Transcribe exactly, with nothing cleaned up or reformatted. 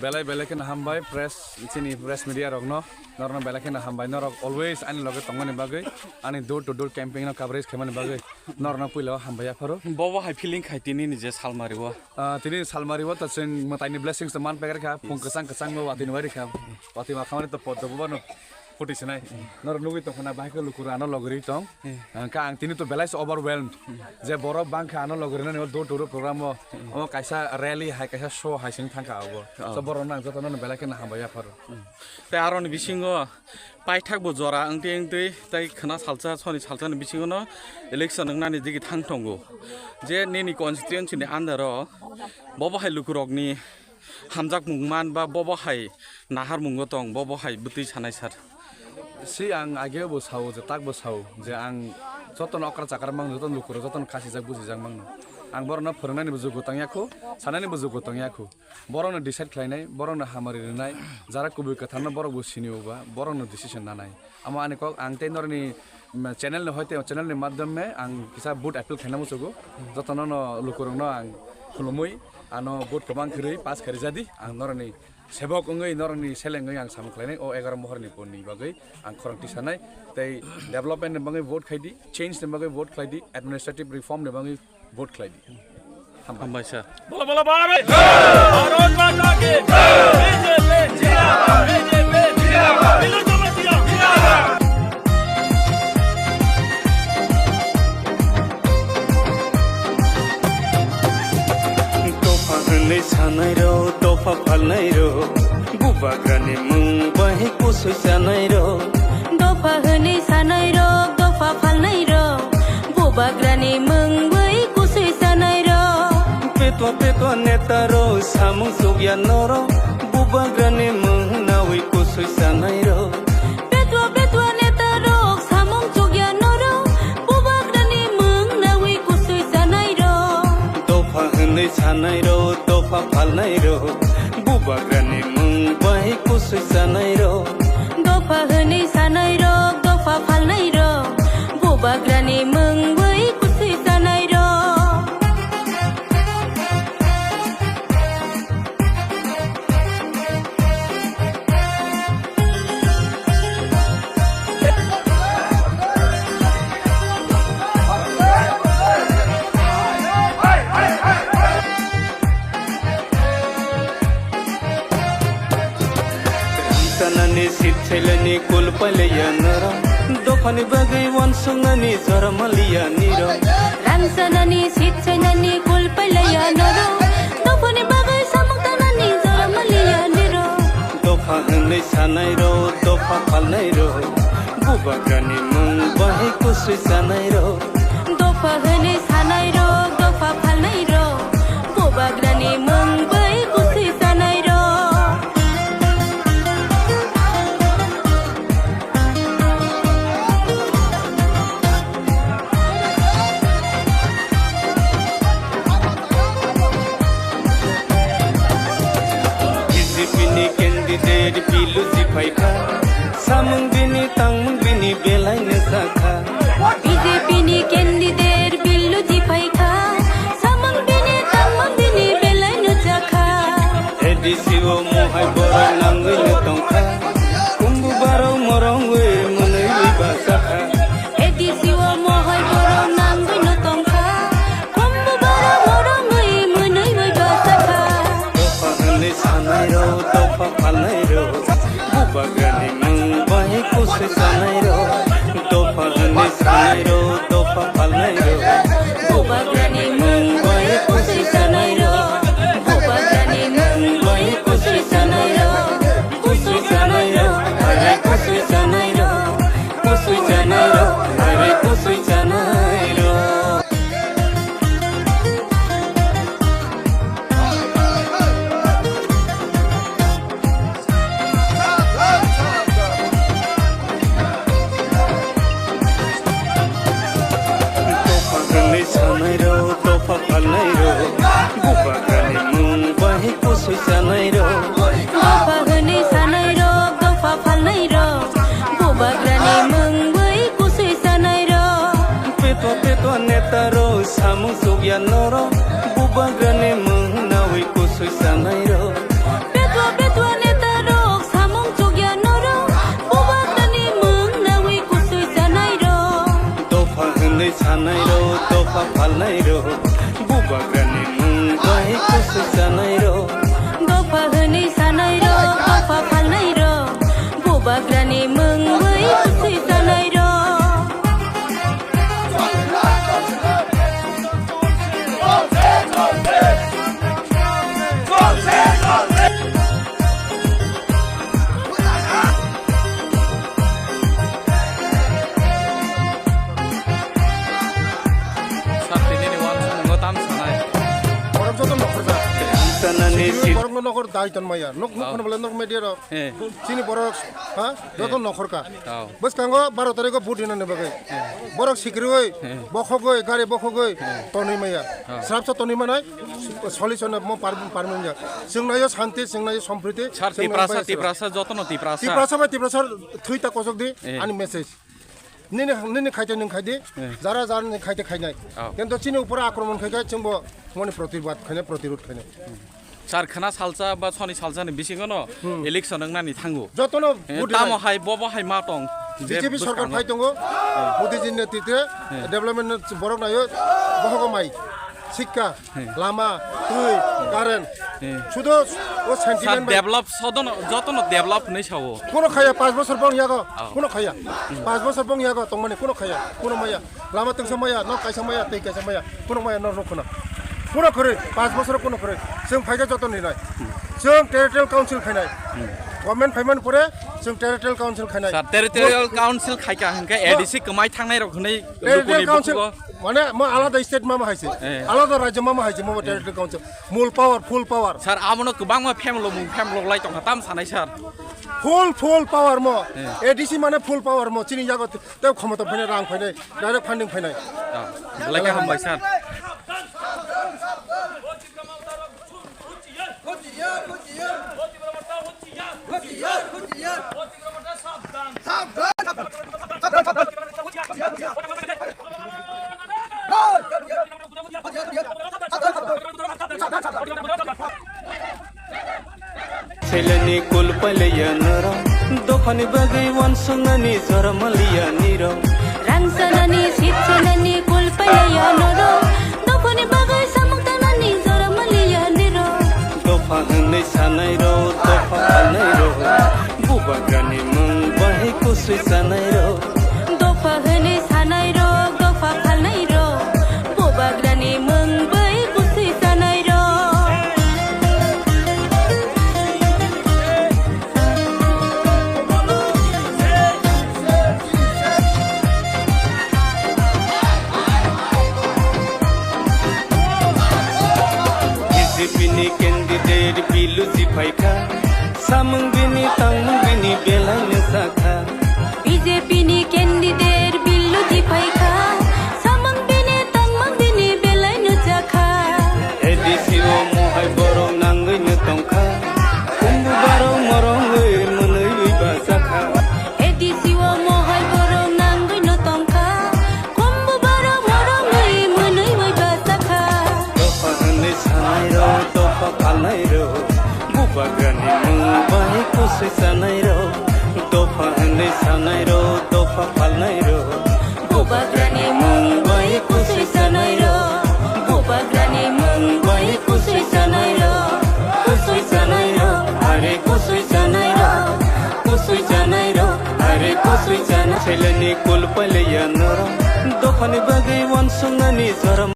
Belai belai kheno hambai press, chini press media rokno, norokno belai kheno hambai, norok always ani loge tongmani bagwi, ani door to door campaign no coverage khaimani bagwi, norokno puila hambai yapharo. Bobo hai feeling khai tini ni je salmari o. Ah, tini salmari o to chwng mwtaini blessings to man pegari kha, phung kwchang kwchang bo watwi nwari kha, watwi ma khamani to poddo bubano. Phuti sinai. Norok nugwi tongkha na bahai khe lukurok ano logori tong. Hmm. Hwnkhe ang tini to belai se overwhelmed. Hmm. Je borok bangkha ano logori nani o door to door program o. Hmm. Omo kaisa rally hai kaisa show hai sing thangkha abo. Oh. So borok nang joto no belai khe na hambai yapharo. Hmm. Tei aroni bisingo paithak bo jora wngtwi wngtwi tei khwna salsa soni salsa ni bisingo no election wngnani digi thang tongo. Je nini constituency ni under o bobo hai lukurok ni hamjakmung man ba bobo hai naharmungo tong, bobo hai bwtwi sanai sir. Si ang ageo bo sao je tak bo sao je ang jotono okra chakra mangno, jotono lukurok jotono khasijak bujijak mangno. Ang borokno phwrwngnaini bo jugo tangya kho, sanani bo jugo tangya kho. Borokno decide khlainai, borokno hamari rwnai, jara kubui kwtharno borok bo sinio ba, borokno decision nanai. Amo ani kok ang tei norni, mm, channel ni hoite channel ni madhyame ang kisa vote appeal khaina muchugo. Jotono no lukurokno ang khulumui ano vote kwbang khwrwi pass kharijadi ang norni sebok wngwi norni seleng wngwi ang samung khlainai o egaroh mohorni boni bagwi ang khorang tisanai tei development ni bagwi vote khaidi, change ni bagwi vote khlaidi, administrative reform ni bagwi vote khlaidi. Hambai. Hambai sir. Bola, bola, Bharat! Bharat Mata ki! B J P jindabad! B J P jindabad! Hindu Samaj jindabad! Dopha hwnwi sanai rok, dopha phalnai rok, bubagrani mung bai kusui sanai rok. Dopha hwnwi sanai rok, dopha phalnai rok, bubagrani mung bai kusui sanai rok. Petwa petwa neta rok samung chukya norok, bubagrani mung nawi kusui sanai rok. Petwa petwa neta rok samung chukya norok, bubagrani mung nawi kusui sanai rok. Dopha hwnwi sanai rok, dopha phalnai rok, bubagrani mung bai kusui sanai rok. Dopha hwnwi sanai rok, dopha phalnai rok, bubagrani mung bai kusui sanai rok. Rangchanani sitsailani kulpailaiya norok, dophani bagwi uansuknani jora maliya nirok. Rangchanani sitsainani kulpailaiya norok, dophani bagwi samung tangnani jora maliya nirok. Dopha hwnwi sanai rok, dopha phalnai rok, bubagrani mung bai kusui sanai rok. Dopha hwnwi sanai rok, dopha phalnai rok, bubagrani mung bai kusui sanai rok. B J P ni candidate Bilu ji phaikha, samung bini tangmung bini belai no sakha. B J P ni candidate Bilu ji phaikha, samung bini tangmung bini belai no sakha. A D C o mohai borok nangwi no tongkha, kumbu barok morongwi mwnwi wi basakha. A D C o mohai borok nangwi no tongkha, kumbu barok morongwi mwnwi wi basakha. Dopha hwnwi sanai rok, dopha phalnai rok, bubagrani mung bai kusui sanai rok. Dopha hwnwi sanai rok, dopha phalnai rok, bubagrani mung bai kusui sanai rok. Bubagrani mung bai kusui sanai rok, kusui sanai rok, are kusui sanai rok, kusui sanai rok, are kusui sanai rok. Dopha hwnwi sanai rok, dopha phalnai rok, bubagrani mung bai kusui sanai rok. Dopha hwnwi sanai rok, dopha phalnai rok, bubagrani mung bai kusui sanai rok. Petwa petwa neta rok samung chukya norok, bubagrani mung nawi kusui sanai rok. Petwa Betua neta rok samung chukya norok, bubagrani mung nawi kusui chanai rok. Dopha hwnwi sanai rok, dopha phalnai rok, bubagrani mung bai kusui chanai rok. Dopha hwnwi sanai rok, dopha phalnai rok, bubagrani mung bai kusui chanai rok. Sir, tini ni uansukmung no tam sanai. Borok joto nokhorjak. Sanani simi si- borok no nokhor dai ton maya. Nok, nok Oh. Kono bole nok media rok. Eh. Chini borok, ha? Joto Eh. Nokhorka. Oh. Bwskango baro tarikh o vote rina ni bagwi. Eh. Borok sikirwi, Eh. Bokhogwi, gari bokhogwi, Eh. Tonwi maya. Oh. Srapsa tonwi manai, solution mo par-, parmani ya. Chwng nayo santi, chwng nayo sompriti, Sir, chwng nayo Tiprasa, bai Tiprasa, joto no Tiprasa. Tiprasa bai Tiprasa thwi ta kosok di, Eh. Ani message. Nini, nini khaite nwng khaidi, Eh. Jara jara ni khaite khainai. Oh. Kintu chini upor akromon khaikha chwngbo moni protibad khainai, protirod khainai. Sir, khna salsa ba soni salsa ni bisingo no Hmm. Election wngnani thango. Jotono Eh, vote tamo rwnai. Hai, bobo hai ma tong. B J P sorkar Bwskango. Phai tongo, Eh. Modi ji ni netritwe Eh. Development ni borok nayo, bohogo mai. Sikka, Hmm. Lama, twi, current. Hmm. Sudo o Sir, sentiment bai. Develop sodono, jotono develop hinwi sao. Kuno khaya, panch bosor bong yago, Oh. Kuno khaya. Panch bosor bong yago, tongmani kuno khaya, kuno maya. Lama tengsa maya, nok kaisa maya, tei kaisa maya, kuno maya, nok rok kuno. Kuno khoroi, panch bosor kuno khoroi. Chwng phaikhe joto ninai. Chwng territorial council khainai. Government phaimani pore, chwng territorial council khainai. Sir, territorial council khaika hwnkhe Bo- A D C kwmai thangnai rok hwnwi Territorial lukuni council, bukugo. Mane mo alada state mama haise, Eh. Alada rajyo mama haise, mo territorial council. Mul power, full power. Sir, amono kwbangma family mung family lai tongkha tam sanai sir. Full, full power mo. Eh. A D C mane full power mo. Chini yago te khomota phainai, rang phainai, direct funding phainai. Ah, belai khe hambai sir. Seleni kulpaleya noro, dophani bagwi wansuknani jora maliya niro. Rangsanani sitsanani kulpaleya noro, dophani bagwi samung tanani jora maliya niro. Dopha hwnwi sanai rok, dopha phalnai rok, bubagrani mung bai kusui sanai rok. Dopha hwnwi sanai rok, dopha phalnai rok, bubagrani mung bai kusui sanai rok. B J P ni candidate Bilu ji phaikha, samung bini tangmung bini belai no sakha. B J P ni candidate Bilu ji phaikha, samung bini tangmung bini belai no sakha. A D C o mohai borok nangwi no tongkha, kumbu barok morongwi mwnwi wi ba sakha. A D C o mohai borok nangwi no tongkha, kumbu barok morongwi mwnwi wi ba sakha. Dopha hwnwi sanai rok, dopha phalnai rok, bubagrani mung bai kusui sanai rok. Dopha hwnwi sanai rok, dopha phalnai rok, bubagrani mung bai kusui sanai rok. Bubagrani mung bai kusui sanai rok, kusui sanai rok, are kusui sanai rok, kusui sanai rok, are kusui sanai. Seleni kulpaleya noro, dophani bagwi wansuknani jora